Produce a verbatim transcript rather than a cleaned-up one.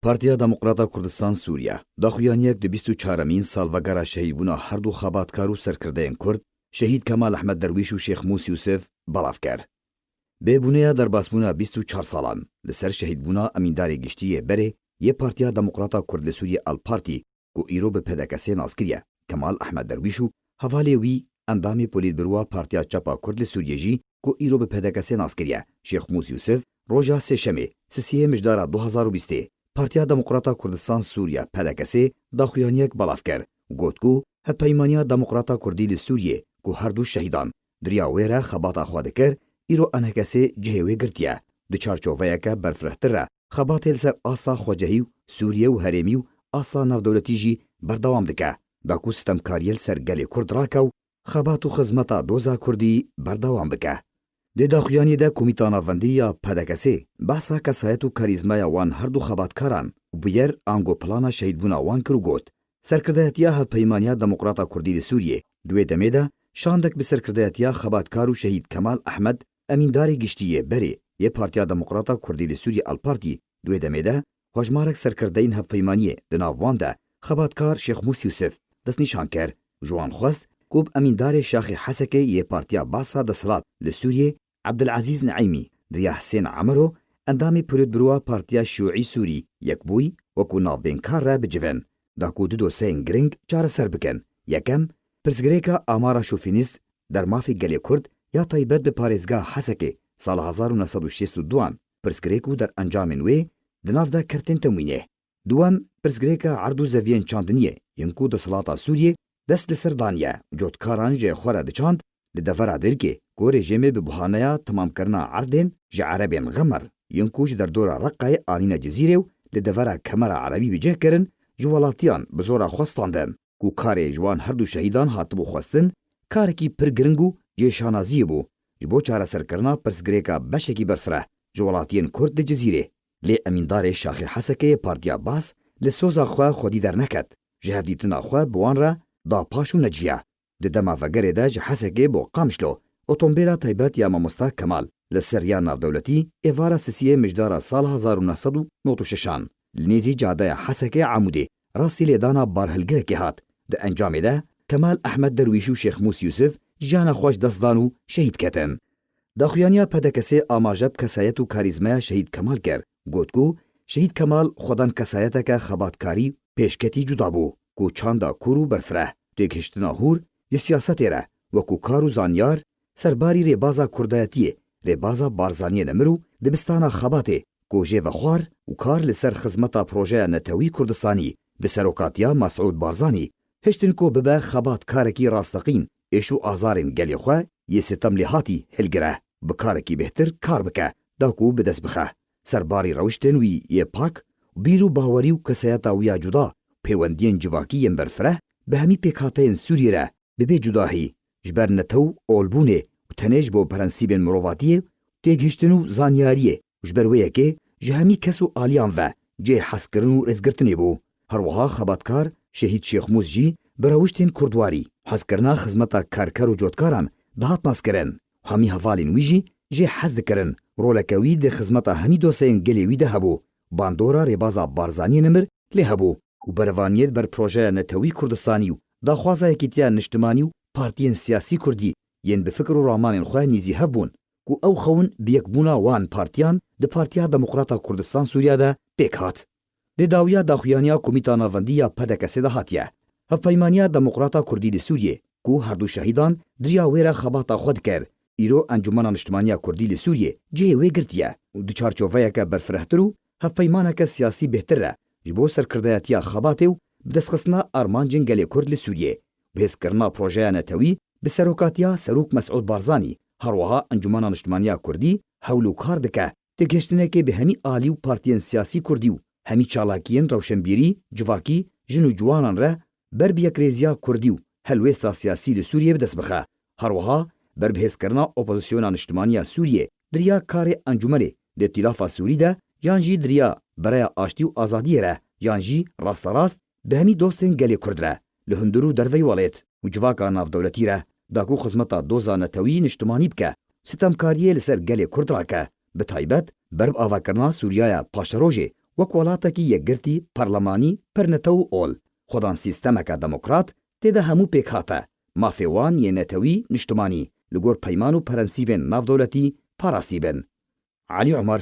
Partiya Demokrata Kurdistan Sûriye daxuyaniyek di bîst û çaremîn salvegera şehîdbûna her du xebatkar û serkirdeyên Kurd, Şehîd Kemal Ehmed Derwîş û Şêx Mûs Yûsif belav kir. Bê bûneya derbasbûna bîst û çar salan li ser şehîdbûna emîndarê giştî yê berê yê Partiya Demokrata Kurd li Sûriye Al Partî ku îro bi P D K S nas kiriye, Kemal Ehmed Derwîş û hevalê wî endamê Polîtbîroya Partiya Çep a Kurd li Sûriyê jî ku îro bi P D K S nas kiriye, Şêx Mûs Yûsif, roja Sêşemê, sisiyê Mijdara du hazar û bîstê, Partiya Demokrata Kurdistan Sûriye, P D K S, daxuyaniyek belav kir û got ku Hevpeymaniya Demokrata Kurdî li Sûriyê ku her du şehîdan di riya wê re xebata xwe dikir, îro enekesê cihê wê girtiye. Di çarçoveyeke berfirehtir re xebatê li ser asta xwecehî û Sûriye û herêmî û asta navdewletî jî berdewam dike, da ku sitemkariyê li ser gelê Kurd rake û xebat û xizmeta doza Kurdî berdewam bike. Di daxuyaniyê de Komîta Navendî ya P D K Sê behsa kesayet û karîzmaya wan her du xebatkaran û bûyer ango plana şehîdbûna wan kir û got, Serkirdayetiya Hevpeymaniya Demokrata Kurdî li Sûriyê di wê demê de şandek bi serkirdayetiya xebatkar û şehîd Kemal Ehmed, emîndarê giştî yê berê yê Partiya Demokrata Kurdî li Sûriyê Al Partî, di wê demê de hejmarek serkirdeyên hevpeymaniyê, di nav wan de xebatkar Şêx Mûs Yûsif, destnîşan kir û ji wan xwest ku bi emîndarê Şaxê Hesekê yê Partiya Basa desthilat li Sûriyê, Ebdilezîz Neîmî, di riya Hisên Emero, endamê Polîtbîroya Partiya Şiûî Sûrî, Yekbûyî, wekû navbênkar re bicivin, da ku du dosyeyên giring çareser bikin. Yekem, pirsgirêka amara şofînîst der mafê gelê Kurd ya taybet bi parêzgeha Hesekê sala hezar û neh sed û şêst û duan, pirsgirêk û derencamên wê di nav de ket tên temwînê. Duwem, pirsgirêka erd û zeviyên çandiniyê yên ku desthilata Sûriyê dest li ser daniye û cotkaran ji xwe re diçand, li devera Dêrikê ku rejîmê bi buhaneya temamkirina erdên ji Erebên Xemer yên ku ji derdora Reqayê anîne Cizîrê û li devera Kemera Erebî bi cih kirin, ji welatiyan bi zora xwe standin ku karê ji wan her du şehîdan hatibû xwestin, karekî pir giring û cêşanaziyê bû ji bo çareserkirina pirsgirêka beşekî berfireh ji welatiyên Kurd di Cizîrê. Lê emîndarê Şaxê Hesekê yê Partiya Bas li soza xwe xwedî derneket, ji hevdîtina xwe bi wan re da paş û neciya. Di dema vegerê de ji Hesekê bo Qamişlo otombêla taybet ya Mamosta Kemal li ser riya navdewletî êvara sisiyê Mijdara sala hezar û neh sed û nod û şeşan li nêzî cadeya Hesekê Amûdê rastî lêdana barhilgirekê hat. Di encamê de Kemal Ehmed Derwîş û Şêx Mûs Yûsif jiyana xwe ji dest dan û şehîd ketin. Daxuyaniya P D K Sê amaje bi kesayet û karîzmeya Şehîd Kemal kir. Got ku Şehîd Kemal xwedan kesayeteke xebatkarî û pêşketî cuda bû, ku çanda kûr û berfireh, têgihiştina hûr ji siyasetê re, wekû kar û zanyar, serbarî rêbaza kurdayetiyê, rêbaza Barzaniyê nemir û dibistana xebatê, ku jê vexwar û kar li ser xizmeta projeya netewî Kurdistanî bi serokatiya Mesûd Barzanî hiştin ku bibe xebatkarekî rasteqîn êş û azarên gelê xwe yê sitem lê hatî hilgire, bi karekî bêhtir kar bike, da ku bi dest bixe. Serbarî rewiştên wî yê pak, bîr û bawerî û kesayeta wî ya cuda, pêwendiyên civakî yên berfireh bi hemî pêkhateyên Sûriyê re, bi bê cudahî, ji ber netew olbûnê û tenê ji bo prensîbên mirovatiyê, têgihiştin û zanyariyê û ji ber wê yekê ji hemî kes û aliyan ve cihê hezkirin û rêzgirtinê bû. Her wiha xebatkar Şehîd Şêxmûs jî bi rewiştên kurdwarî, hezkirina xizmeta karker û cotkaran dihat naskirin. Hemî hevalên wî jî jê hez dikirin. Roleke wî di xizmeta hemî dosyeyên gelê wî de hebû. Bandora rêbaza Barzaniyê nemir lê hebû û berevaniyê di ber projeya netewî Kurdistanî û daxwaza yekîtiya niştimanî û partiyên siyasî kurdî yên bi fikir û ramanên xwe nîzî hev bûn ku ew xewin bi yekbûna wan partiyan di Partiya Demokrata Kurdistan Sûriya de pêk hat. Di dawiya daxuyaniya Komîta Navendî ya P D K Sê de hatiye. Hevpeymaniya Demokrata Kurdî li Sûriyê, ku her du şehîdan di riya wê re xebata xwe dikir, îro Encûmena Niştimaniya Kurdî li Sûriyê cihê wê girtiye û di çarçoveyeke berfirehtir û hevpeymaneke siyasî bêhtir re ji bo serkirdayetiya xebatê û bidestxistina armancên gelê Kurd li Sûriyê, bihêzkirina projeya netewî bi serokatiya Serok Mesûd Barzanî, her wiha Encûmena Niştimaniya Kurdî hewl û kar dike têgihiştinekê bi hemî alî û partiyên siyasî kurdî û hemî çalakiyên rewşenbîrî, civakî, jin û ciwanan re ber bi yekrêziya kurdî û helwêsta siyasî li Sûriyê bi dest bixe. Her wiha ber bi hêzkirina opozisyona niştimanî ya Sûriyê di riya karê encûmenê di Îtîlafa Sûrî de yan jî di riya Bereya Aştî û Azadiyê re yan jî rasterast bi hemî dostên gelê Kurd re li hundir û derveyî welêt û civaka navdewletî re, da ku xizmeta doza netewî niştimanî bike, sitemkariyê li ser gelê Kurd rake, bi taybet ber bi avakirina Sûriyaya paşerojê Wek welatekî yekgirtî, parlemanî, pirnetew û ol, xwedan sîstemeke demokrat tê de hemû pêkhate, mafê wan yê netewî, niştimanî, li gor peyman û prensîbên navdewletî parasî bin. Elî Omer,